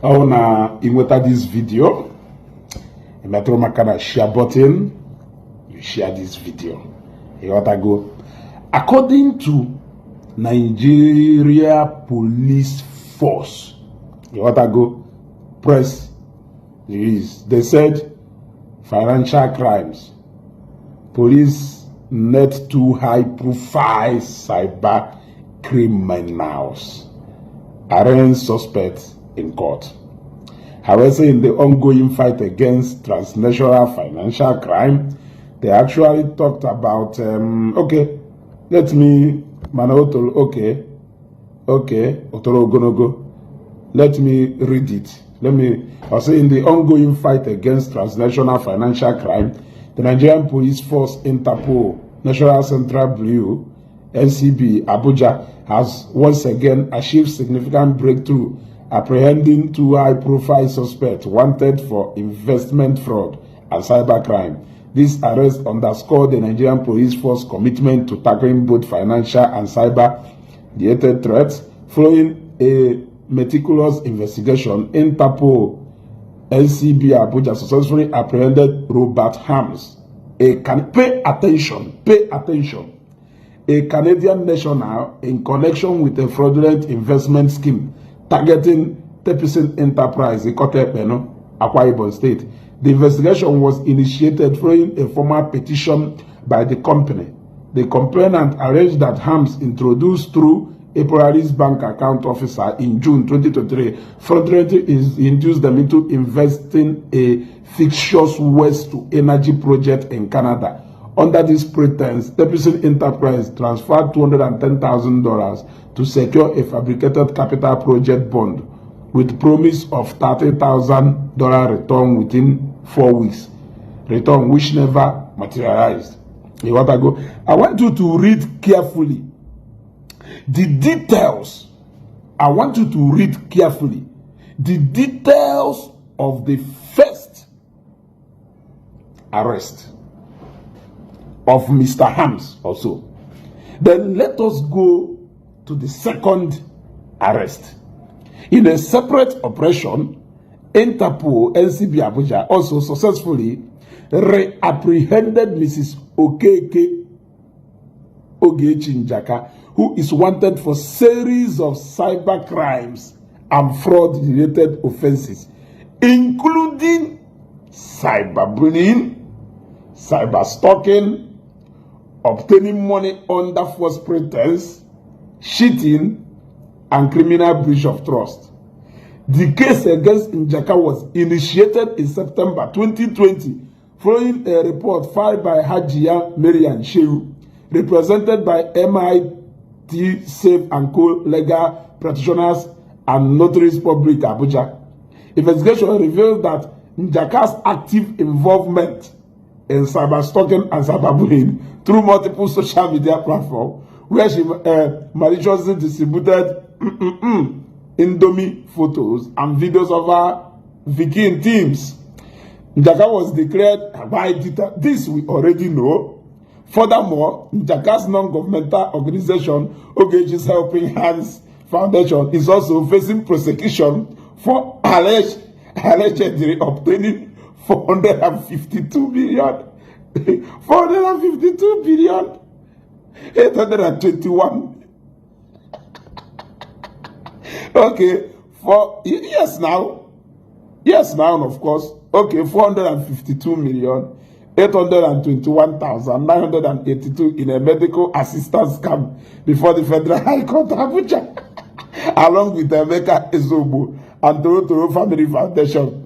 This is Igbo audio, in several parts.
Ọ na ị nweta this video, ị metụrụ maka na share button, you share this video. Ịghọtago? According to Nigeria Police Force, ịghọtago, press release, they said financial crimes, police net two high profile cyber criminals, arraign suspects in court. However, in the ongoing fight against transnational financial crime, they actually talked about, okay, let me, mana otoro, okay, otoro ogologo. Let me read it. Let me, I'll say in the ongoing fight against transnational financial crime, the Nigerian Police Force, Interpol, National Central Bureau, NCB, Abuja, has once again achieved significant breakthrough, apprehending two high-profile suspects wanted for investment fraud and cybercrime. This arrest underscored the Nigerian Police Force commitment to tackling both financial and cyber-related threats. Following a meticulous investigation, Interpol NCB Abuja successfully apprehended Robert Hams, a can pay attention, pay attention, a Canadian national in connection with a fraudulent investment scheme targeting Tepison Enterprise, Ikot Ekpene, Akwa Ibom State. The investigation was initiated following a formal petition by the company. The complainant alleged that Hams introduced through a Polaris Bank account officer in June 2023 fraudulently induced them into investing a fictitious waste to energy project in Canada. Under this pretense, Tepison Enterprise transferred $210,000 to secure a fabricated capital project bond with promise of $30,000 return within 4 weeks. Return which never materialized. You want to go? I want you to read carefully the details. I want you to read carefully the details of the first arrest of Mr. Hams also. Then let us go to the second arrest. In a separate operation, Interpol NCB Abuja also successfully reapprehended Mrs. Okeke Ogechi Njaka, who is wanted for series of cyber crimes and fraud-related offenses, including cyberbullying, cyber stalking, obtaining money under false pretense, cheating, and criminal breach of trust. The case against Njaka was initiated in September 2020 following a report filed by Hajia Marian Shehu, represented by MIT Safe and Co. Legal Practitioners and Notaries Public Abuja. Investigation revealed that Njaka's active involvement in cyber stalking and cyberbullying through multiple social media platforms, where she maliciously distributed Indomie photos and videos of her Viking teams. Njaka was declared by this we already know. Furthermore, Njaka's non-governmental organization, Ogechi's Helping Hands Foundation, is also facing prosecution for allegedly obtaining 452 billion, 452 billion, 821. Okay, for yes now, yes now, of course. Okay, 452 million 821,982 in a medical assistance scam before the Federal High Court Abuja, along with Emeka Ezogbo and Toro Toro Family Foundation.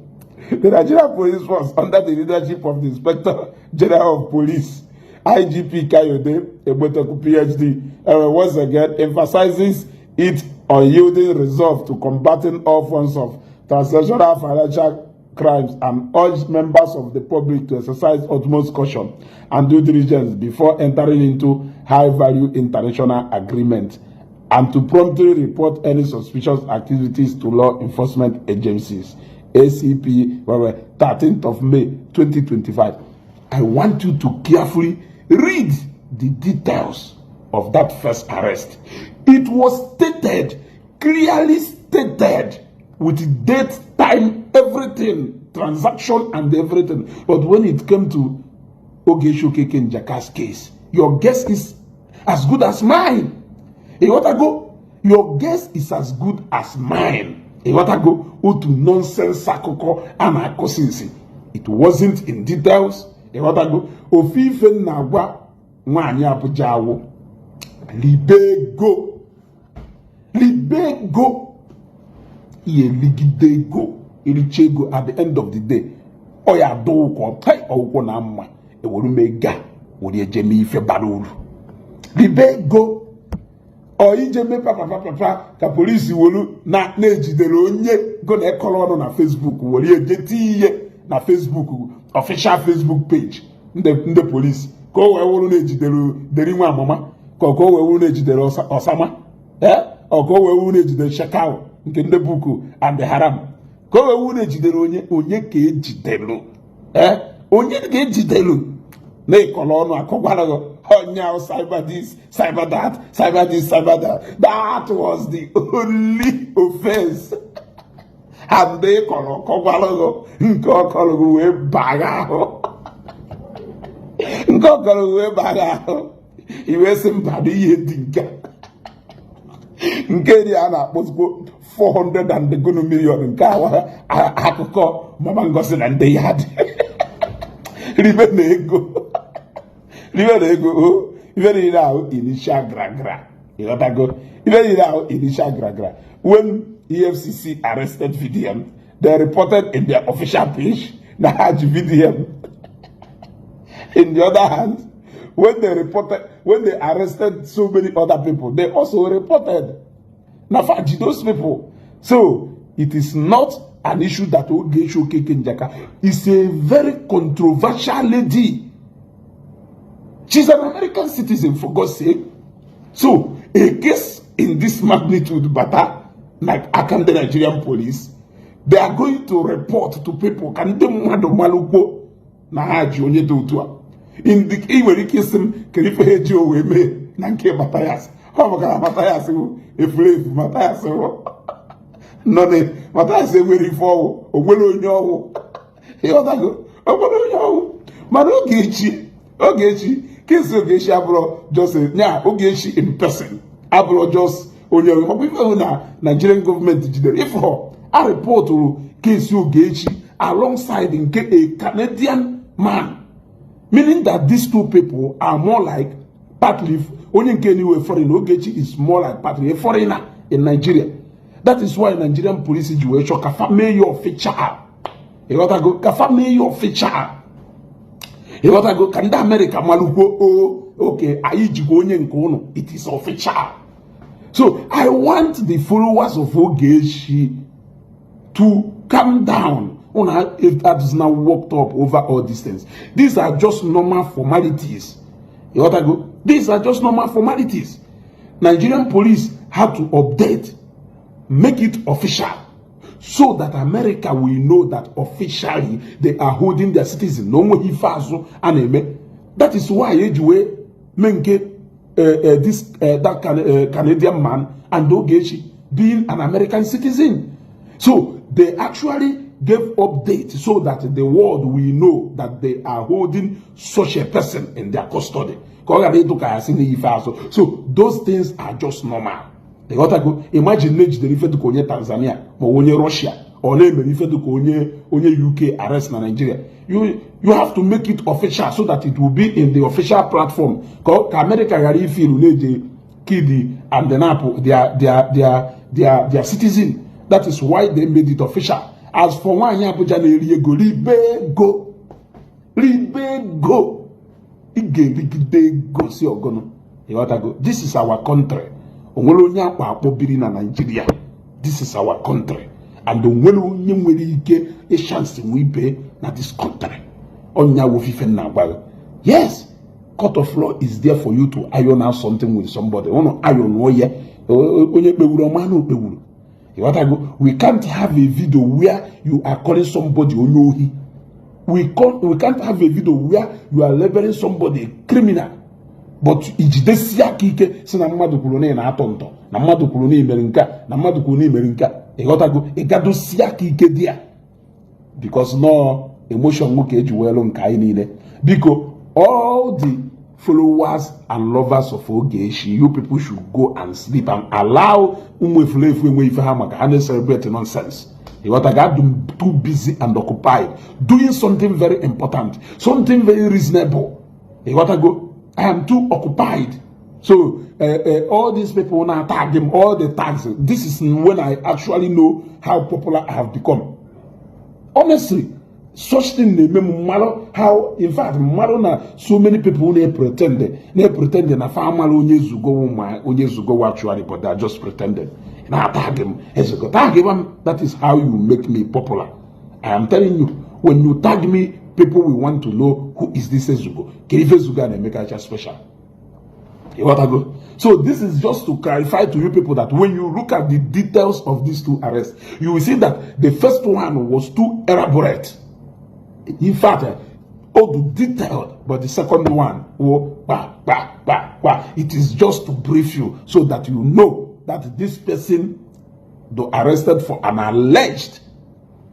The Nigerian Police Force, under the leadership of the Inspector General of Police, IGP Kayode Egbetokun PhD, once again emphasizes its unyielding resolve to combating all forms of transnational financial crimes and urge members of the public to exercise utmost caution and due diligence before entering into high-value international agreements and to promptly report any suspicious activities to law enforcement agencies. ACP, well, 13th of May 2025. I want you to carefully read the details of that first arrest. It was stated, clearly stated, with date, Time, everything, transaction and everything. But when it came to Ogechi Okeke Njaka's case, your guess is as good as mine. Ịghọtago? Your guess is as good as mine. Ịghọtago? Otu nonsense akụkọ a na-akọ since. It wasn't in details. Ịghọtago? Ofu ife m na-agwa nwaanyị Abuja awụ, libe ego, libe ego. Ihe eligide ego, ericha ego, at the end of the day, ọ ya adụ ụkwụ ọgwụkwọ na mma ewere m ego a were eje mee ife bara uru. Libe ego. Ọ ije mee papapapapa ka polisi welu na na-ejidere onye go na ekọrọ ọnụ na Facebook, were eje tie ihe na Facebook, official Facebook page ndị polisi, ka o wee wụrụ na-ejidere deri nwa amama, ka o wee wụrụ na-ejidere ọsama, ee, ọ ka o wee wụrụ na-ejidere Shekau nke ndị Boko and Haram, ka o wee wụrụ na-ejidere onye, onye ka ejidere, ee, onye ka ejidere na ịkọrọ ọnụ akọkwara gị ọnya, cyber this, cyber that, cyber this, cyber that. That was the only offense, and ịkọrọ kọkwara gị nke ọkọrọ gị wee baa ahụ, nke ọkọrọ gị wee baa ahụ, iwee sị mba na ihe dị nke nke dị a na-akpọzikwo 400 and gụnụ million, nke awa akụkọ Mama Ngozi na ndị ya dị. Ribe na ego, ribe na ego o. Ife niile ahụ initial gra gra, ịghọtago? Ife niile ahụ initial gra gra. When EFCC arrested VDM, they reported in their official page na ha ji VDM. In the other hand, when they reported, when they arrested so many other people, they also reported na fa ji those people. So it is not an issue that Ogechi Okeke Njaka is a very controversial lady. She's an American citizen, for God's sake. So a case in this magnitude bata like aka ndị Nigerian police, they are going to report to people ka ndị mmadụ malụkwo na ha ji onye dị otu a. In the ị nwere ike isi m, kedu ife ha eji o wee mee na nke Mathias? Ọ maka na Mathias bụ efulefu. Mathias bụ nọ na Mathias enwere ife ọwụ, o nwere onye ọwụ. Ịghọtago? O nwere onye ọwụ. Mana Ogechi, Ogechi kesi, Ogechi abụrụ just nya Ogechi in person, abụrụ just onye ọgụ ife hụ na Nigerian gọọmenti jidere ifọ a reportụrụ case Ogechi alongside nke a Canadian man, meaning that these two people are more like partly onye nke niwe foreign. Ogechi is more like partly a foreigner in Nigeria. That is why Nigerian police ji wee chọọ ka fa mee ya official. Ịghọtago? Ka fa mee ya official. Ịghọtago? Ka ndị Amerịka malụkwuo o, oke anyị jikwa onye nke ụnụ. It is official. So I want the followers of Ogechi to calm down. Una is now worked up over all these things. These are just normal formalities. Ịghọtago? These are just normal formalities. Nigerian police had to update, make it official, so that America will know that officially they are holding their citizen. No nweghị ife azụ a na-eme. That is why eji wee mee nke this that Canadian man and Ogechi being an American citizen. So they actually gave update so that the world will know that they are holding such a person in their custody. Ka ọ ghara ịdụ ka ya si n'ife azụ. So those things are just normal. Ịghọtago? Imagine na ejidere ife dịka onye Tanzania ma ọ onye Russia, ọ na-emere ife dịka onye UK arrest na Nigeria. You have to make it official so that it will be in the official platform, ka America ghara ife ilu na-eje kidi and nap their citizen. That is why they made it official. As for nwaanyị Abuja na-eri ego, ribe ego, ribe ego, ị ga-erigide ego si ọgụnụ. Ịghọtago? This is our country. Onwere onye akpa akpọ biri na Nigeria. This is our country, and onwere onye nwere ike ịchance nwe ibe na this country. Ọnya wofife na agwa gị, yes, court of law is there for you to iron out something with somebody. Ụnụ iron ya, onye kpewuru ọma na okpewuru. Ịghọtago? We can't have a video where you are calling somebody onye ohi. We can't have a video where you are labeling somebody a criminal, but ijidesi aka ike si na mmadụ kwuru na ị na-atọ ntọ, na mmadụ kwuru na imere nke a, na mmadụ kwuru na imere nke a. Ịghọtago? Ịgadosi aka ike dị ya, because no emotion nwoke eji welu nke anyị niile. Biko, all the followers and lovers of Ogechi, you people should go and sleep and allow ụmụ efulefu enwe ife ha maka ha na-celebrate nonsense. Ịghọtago? Adị m too busy and occupied doing something very important, something very reasonable. Ịghọtago? I am too occupied. So all these people now tag him, all the tags. This is when I actually know how popular I have become. Honestly, such thing na-eme m mmadụ how, in fact, mmadụ na so many people na-pretend na fa amara onye zugo ma onye zugo actually, but they are just pretending. Na tag him, Ezugo, tag him. That is how you make me popular. I am telling you, when you tag me, people will want to know who is this Ezugo. Kedu ife Ezugo a na-emekacha special? Ịghọtago? So this is just to clarify to you people that when you look at the details of these two arrests, you will see that the first one was too elaborate. In fact, all the detailed, but the second one, oh, bah, bah, bah, bah. It is just to brief you so that you know that this person, though arrested for an alleged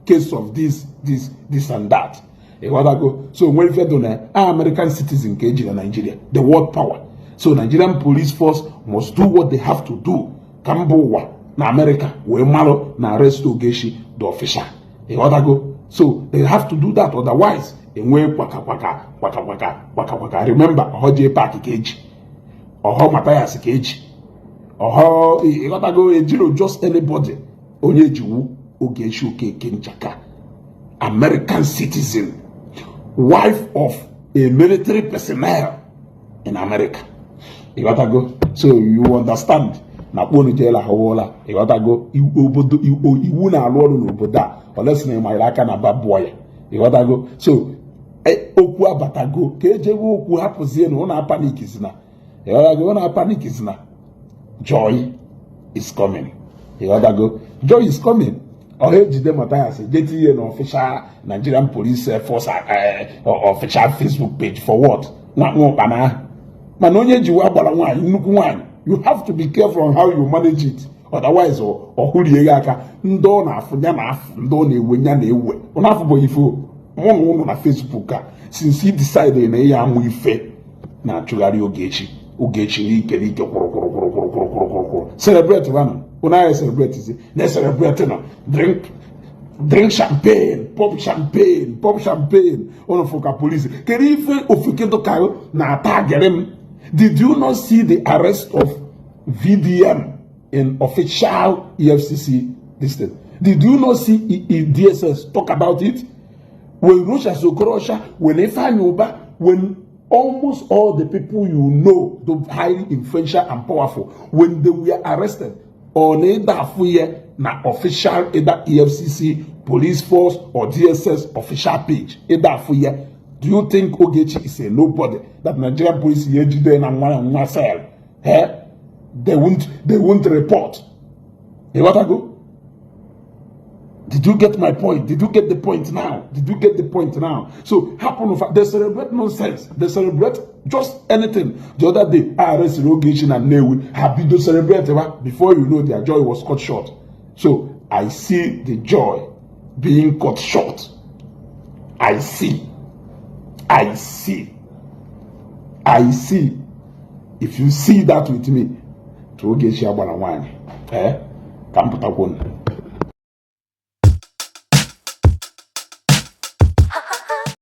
case of this, this, this, and that. Ịghọtago? So nwere ife dị na American citizen ka eji na Nigeria, the world power. So Nigerian police force must do what they have to do ka mba ụwa na America wee marụ na arrest Ogechi the official. Ịghọtago? So they have to do that, otherwise enwee kwaka kwaka kwaka kwaka kwaka kwaka. Remember, ọhọ J Park ka eji, ọhọ Mathias ka eji, ọhọ, ịghọtago, ejiro just anybody. Onye ejiwu Ogechi Okeke Njaka, American citizen, wife of a military personnel in America. Ịghọtago? So you understand na kponu jeela ahụwụla. Ịghọtago? Obodo iwu na-alụ ọrụ n'obodo a olesi na ịmanyere aka na babụọ ya. Ịghọtago? So okwu abatago ka ejego okwu hapụzie na ụnụ apanikizina. Ịghọtago? Ụnụ apanikizina. Joy is coming. Ịghọtago? Joy is coming. Ọha ejide Mathias je tinye na official Nigerian Police Force official Facebook page for what? Nwa nwa ụkpana ahụ mana onye ji wee gbara nwaanyị, nnukwu nwaanyị, you have to be careful on how you manage it, otherwise ọ hụrie gị aka. Ndị ọ na-afụ ya na-afụ, ndị ọ na-ewe ya na-ewe. Ọ na-afụbụ ife mụ na ụnụ na Facebook a since he decided na ya amụ ife na-achụgharị Ogechi, Ogechi n'ike n'ike, kwụrụ kwụrụ kwụrụ kwụrụ kwụrụ kwụrụ kwụrụ kwụrụ. Celebrate vanụ, ụnụ agha celebrate zi na celebrate nọ, drink drink champagne, pop champagne, pop champagne. Ụnụ fụ ka police kedu ife ofekedụka na-ata agịrị m. Did you not see the arrest of VDM in official EFCC this thing? Did you not see DSS talk about it? When Rochas Okorocha, when Ifeanyi Uba, when almost all the people you know, the highly influential and powerful, when they were arrested, on either Afuye na official either EFCC, police force, or DSS official page, either Afuye, do you think Ogechi is a nobody that Nigerian police ejide na nwa nwa cell? Eh? They won't report. You what I go? Did you get my point? Did you get the point now? Did you get the point now? So happen of they celebrate nonsense. They celebrate just anything. The other day, I arrested Ogechi and Nnewi. Happy to celebrate. Before you know, their joy was cut short. So I see the joy being cut short. I see. I see. I see. If you see that with me, to Ogechi agbara nwaanyị, eh? Ka m pụtakwuo.